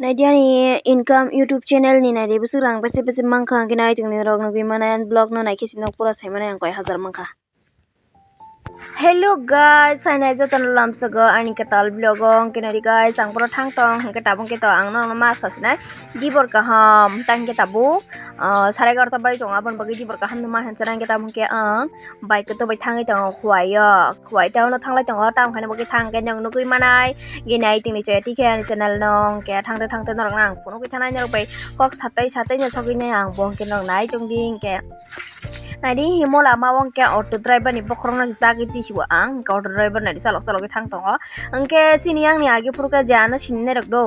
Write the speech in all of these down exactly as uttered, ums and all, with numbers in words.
Naidi ani income YouTube channel ni naidi bwswk rang bese bese mankha, hwnkhe nai tongni rok nugwi mano, vlog no naikhe sino pura sai mano ang koi hajar mankha. Hello guys, hai nai jotono lamsogo ani kwtal vlog o, hwnkhe naidi guys ang pura thang tong, hwnkhe tabuk khe to ang nono ma sasinai dibor kaham, tang khe tabuk, ah, sare egarota bai tongo, aboni bagwi dibor kaham no ma hinsa nang khe tabuk khe ang bike to bai thangwi tongo Khowai o. Khowai town o thanglai tongo, tamo khaina bo khe thang khe nwng nugwi manai, gini ai tini chaya tikhe ani channel no hwnkhe thangte thangte norok no ang phunugwi thanai, norok bai kok satai satai no sogwi nai ang bo hwnkhe norok nai tongdi hwnkhe. Naidi himo lama o hwnkhe auto driver ni bokhorok no chagwi tisiwo ang, hwnkhe auto driver naidi chalok chalogwi thang tongo, hwnkhe chini yang ni age phuru khe je ano sini nai rok do,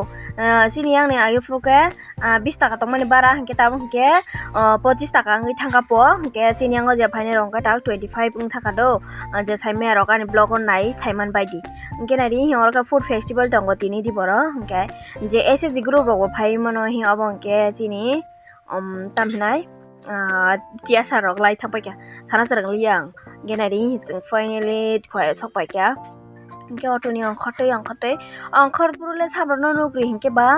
ah, chini yang ni age phuru khe ah, bis taka tongmani bara hwnkhe tabuk hwnkhe, ah, pochis taka wngwi thangkha po, hwnkhe chini yango je phainai rok hwnkhe tabuk twenty five wng thangkha do, ah, je saimaya rok ani vlog o nai saiman baidi. Hwnkhe naidi hini oro khe food festival tongo tini di boro, hwnkhe je S S G group rok bo phai mano hi obo hwnkhe chini, um, tam hinai, ah, tiyasa rok lai thang paikha sana chwrwng liya ang, hwnkhe naidi chwng finally khwlai sok paikha. Hwnkhe auto ni ongkhortwi ongkhortwi ongkhor bwrwi le samrok no nukri hwnkhe ba,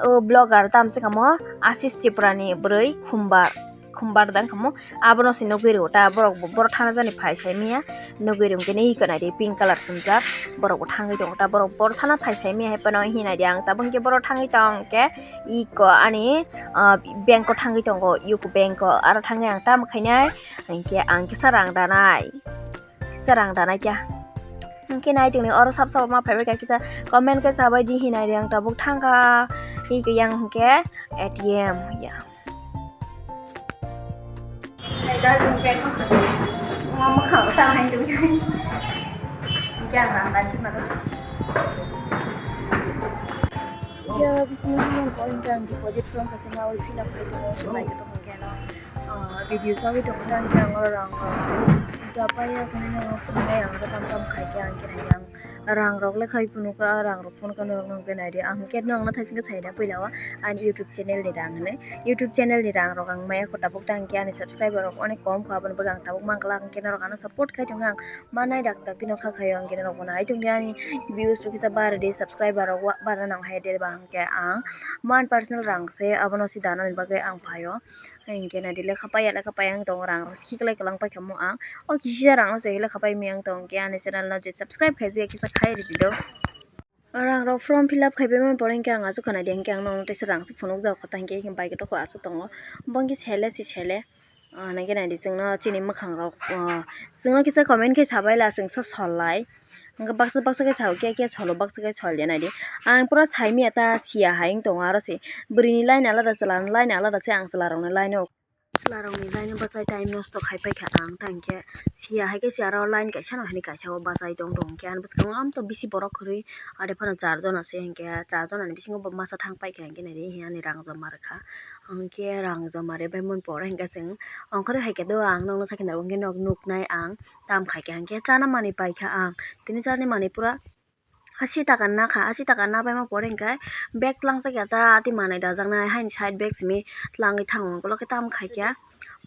o vlogger tamo se kamo Ashish Tripura ni bwrwi Khumbar, Khumbar da wngkha mo, abono se nukwi rwo ta, borok bo borok thana jani phai sai manya nukwi rwngkhe nini hwnkhai naidi pink colour chumjak, borok bo thangwi tongo ta, borok borok thana phai sai manya hai phano hinai di ang tabuk hwnkhe borok thangwi tong hwnkhe iko ani, ah, bank o thangwi tongo, U C O bank o, aro thangwi ang tamo khainai hwnkhe ang kisa rang danai. Kisa rang danai kya. Hwnkhe nai tongni oro sab sabo ma phaibai kha kisa comment khe sabai di hinai di ang tabuk thangkha. Hwnkhe yang hwnkhe A T M ya. Ya, bising ni ang deposit form kasi ma oi fill up khai tongo, se bai khe tong khe no. Ah, video sagwi tongkha hwnkhe ang oro rang rok da paiya hwnwi no phunuknai ang oro tam tam khaikhe ang khe nai ang rang rok le khai phunukha, rang rok phunukha norok no hwnkhe naidi ang hwnkhe norok no thaisingkhe saida puila o ani YouTube channel ni rang hinwi YouTube channel ni rang rok ang maya kho tabuk ta hwnkhe ani subscriber rok onek kom kho aboni bagwi ang tabuk mankha hwnkhe norok ano support khai tongkha ang manai dakti no kha khaio hwnkhe norok bo nai tongdi ani views rok kisa bara di subscriber rok bara nang hai de ba hwnkhe ang man personal rang se abono se danani bagwi ang phaio. Hingke naidi lekha paiya, lekha paiya wng tongo, rang rok khiklai kwlang paikha mo ang. O kisa rang no se lekha pai miyang tong khe ani channel no je subscribe khaijak kisa khai ridi do. Rang rok form fill up khai pai mani pore hingke ang aswk khana di hingke ang nono teisa rang se phunuk jak kho ta hingke bike rok aswk tongo. Bo hingke sele se sele, ah, hingke naidi chwngno chini mwkhang rok, ah, chwngno kisa comment khe sabaila chwngso sol lai. Hingke baksa baksa khe sao, kiya kiya solo, baksa khe sol ya naidi. Ang pura sai miya ta siya hai wng tongo aro se. Bwrwini line alada, chwla ni line alada se, ang chwla rokni line o, chwla rokni line o bachai time nosto khai paikha ang. Tang khe siya hai khe se aro line kaisa no hinwi kaisa o bachai tong tong khe ani bwskango amtwi bisi borok kwrwi, ade phano char jona se hinkhe char jona ni bisingo bo masa thang paikha hinkhe naidi ani rang joma rwkha. Hinkhe rang joma rwbaimani pore hinkhe chwng ongkhorwi hai khe do ang nokno sakhe narwkhe nok nuknai ang. Tam khai khe hinkhe chana manwi paikha ang, tini charni manwi pura asi taka nakha, asi taka nabaima pore hinkhe bag twlangjakya ta, tei manwi dajaknai haini side bag simi twlangwi thango, ukulukhe tamo khaikhe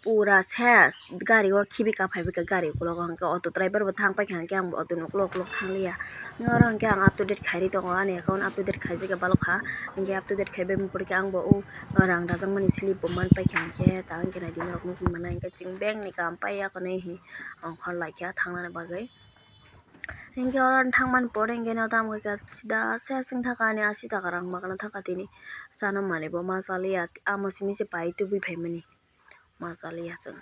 pura ses gari o khibika phaibikha gari ukulogo, hinkhe auto driver bo thang paikha, hinkhe ang bo auto ni ukulok ukulok thangliya. Oro hinkhe ang up to date khairi tongo, ani account up to date khaijakya balokha, hinkhe up to date khaibaimani pore khe ang bo o rang dajakmani slip bo man paikha, hinkhe ta hinkhe naidi norok nukwi mano hinkhe chwng bank ni kaam paiya khwnwi hi ongkhor laikha thangnani bagwi. Hinkhe oro thangmani pore hinkhe no tamo khe sida se aswk thaka ani asi taka rang magana thaka tini chana manwi bo ma chaliya amo simi se pai tubui phaimani ma chaliya chwng.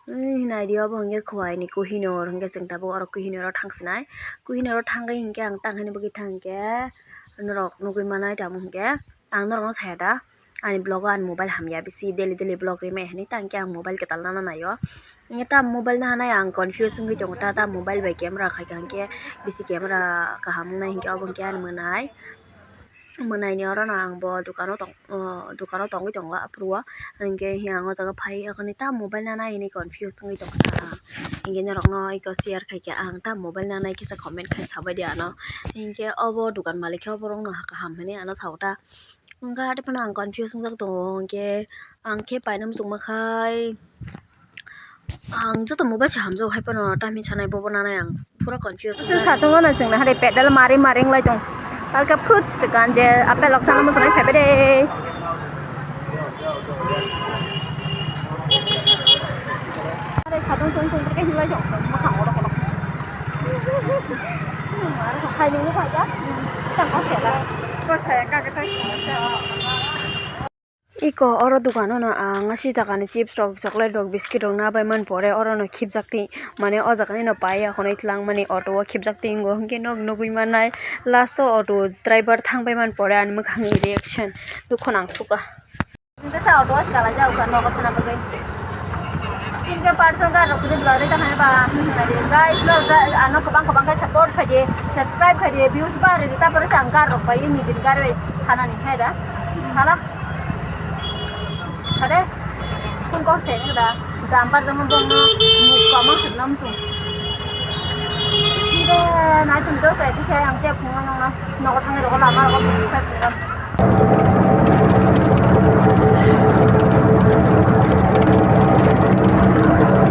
Hinai di obo hinkhe Khowai ni Kohinoor hinkhe chwng tabuk oro Kohinoor o thang sinai. Kohinoor o thangwi hinkhe ang tang hini bagwi thang hinkhe norok nugwi manai tamo hinkhe ang norok no saya da. Ani vlog o ani mobile hamya bisi daily daily vlog rimai hinwi tang khe ang mobile kwtal nana naio. Hinkhe ta mobile nahanai ang confuse wngwi tongo, ta ta mobile bai camera khaikha hinkhe bisi camera kaham wngnai hinkhe obo hinkhe ani mwnai. Mwnai ni oro no ang bo dukano tong, o dukano tongwi tongo aphuru o, hinkhe ang o jaga phai akhani ta mobile nanai hinwi confuse wngwi tongkha ang. Hinkhe norok no eko share khaikha ang ta mobile nanai kisa comment khai sabaidi ano. Hinkhe obo dukan malik khe oborok no kaham hinwi ano sao ta. Wngkha, tei phano ang confuse wngjak tongo, hinkhe ang khe paina muchungma khai ang joto mobile se hamjago, hai phano tamni sanai bobo nanai ang pura confuse wngkha. Satung no chwng nahari pedal mari mari wnglai tong. Alka fruits dokan je apple rok sana muchunai phaibai de. Are sadon tong tong ke hinlai jong tong ma khang oro kono. Mara kha khai ni phai ja. Tang ko se la. Ko se ka ke tai se. Iko oro dogano no ang asi jagani chips rok, chocolate rok, biscuit rok nabai man pore oro no khibjak ti, mane o jaga ni no pai ya hwnwi twlang mani auto o khibjak ti wngo, hwnkhe nok nugwi mannai last o auto driver thang pai man pore ani mwkhang ni reaction dukho nang sukha. Hwnkhe sa auto o swkang laijak kha nogo thana bagwi. Single person gari rok kwrwi bwlai rwkha hwnwi ba, hmm, hwnwi guys, no, ano kwbang kwbang khe support khaidi, subscribe khaidi, views ba rwdi, tapore se ang gari rok bai nijini gari bai thanani hai da. Hala. Sade, phone call se da. Jumper jamo bongno muk kwma suknam sung. Side naitum do se dikhe ang khe phungo nangna. Nogo thangwi rogo lama rogo phungo khai phungo.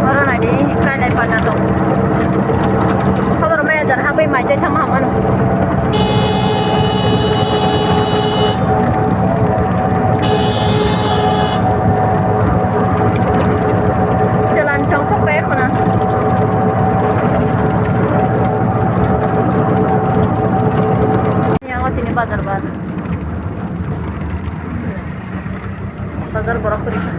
Oro naidi, kailai panda tong. Sodor maya jar hapwi mai chai thangma hamano. Chelan chong sok pai khona. Yang o tini bazar bar. Bazar borok kwrwi kha.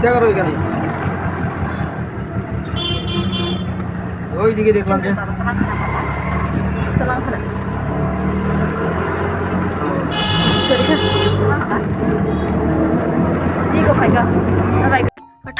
Jaga rw gani. ওইদিকে দেখলাম যে।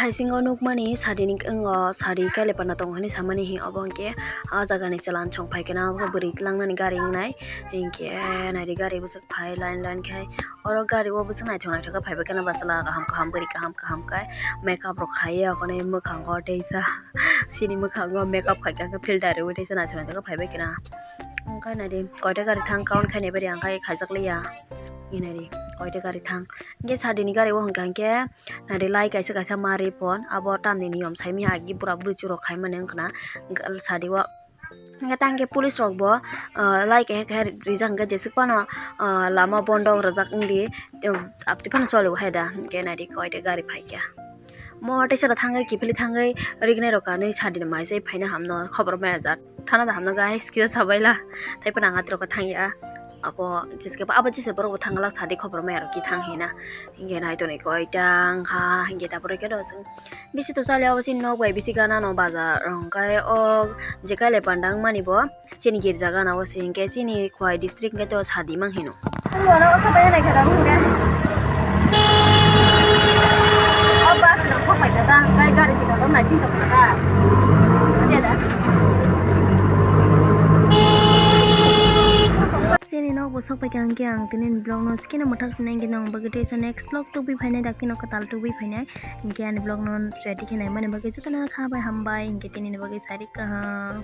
Thaising o nukmani sadi ni, wng o sadi kaile panda tongo hinwi samani hi obo hwnkhe ah jagani chelan chong phaikhe na obo bwrwi tlangnani gari wngnai hinkhe naidi gari bwswk phai line line khai oro gari o bwswk naithok naithok khe phaibai kheno bachwla kaham kaham bwrwi kaham kaham khai makeup rok khaiwi akhonwi mwkhango teisa chini mwkhango makeup khaikha khe filter rwui teisa naithok naithok khe phaibai kheno hwnkhe naidi koita gari thang count khainai bari ang khai khaijak liya hinwi naidi koita gari thang. Hwnkhe sadini gari o hwnkha hwnkhe nari lai kaisa kaisa ma ri phon abo tamni niyom saimanya agi bura bwrwi churok khaimani wngkhana sadi o hwnkhe tang khe police rok bo lai kaisa kaisa rijak hwnkhe jeswk phano lama bondo rwjak wngdi abtwi phano choli o hai da hwnkhe naidi koita gari phaikha mo teisa rok thangwi kiphilwi thangwi rignai rok kanwi sadini mai se phaina hamno khobor maya jak. Thana da hamno guys, kisa sabaila. Tei phano ang atrok thang ya. Abo jiske abo jise borok bo thang lak sadi khobor maya rok ki thang hina. Hinge nai toni koi tang ha hinge ta pore kero sung. Bisi to chali abo chini nok bai bisi gana no bazar rong kai o je kai le pandang mani bo chini girja gana o se hinge chini Khowai district hinge to sadi mang hino. Chini nok bo sok pai kha hwnkhe ang tini ni vlog no chikeno mwthak sinai hwnkhe nang bagwi teisa next vlog tubui phainai dakti no kwtal tubui phainai hwnkhe ani vlog no ready khe naimani bagwi jotono kha bai hambai hwnkhe tini ni bagwi sari kaham.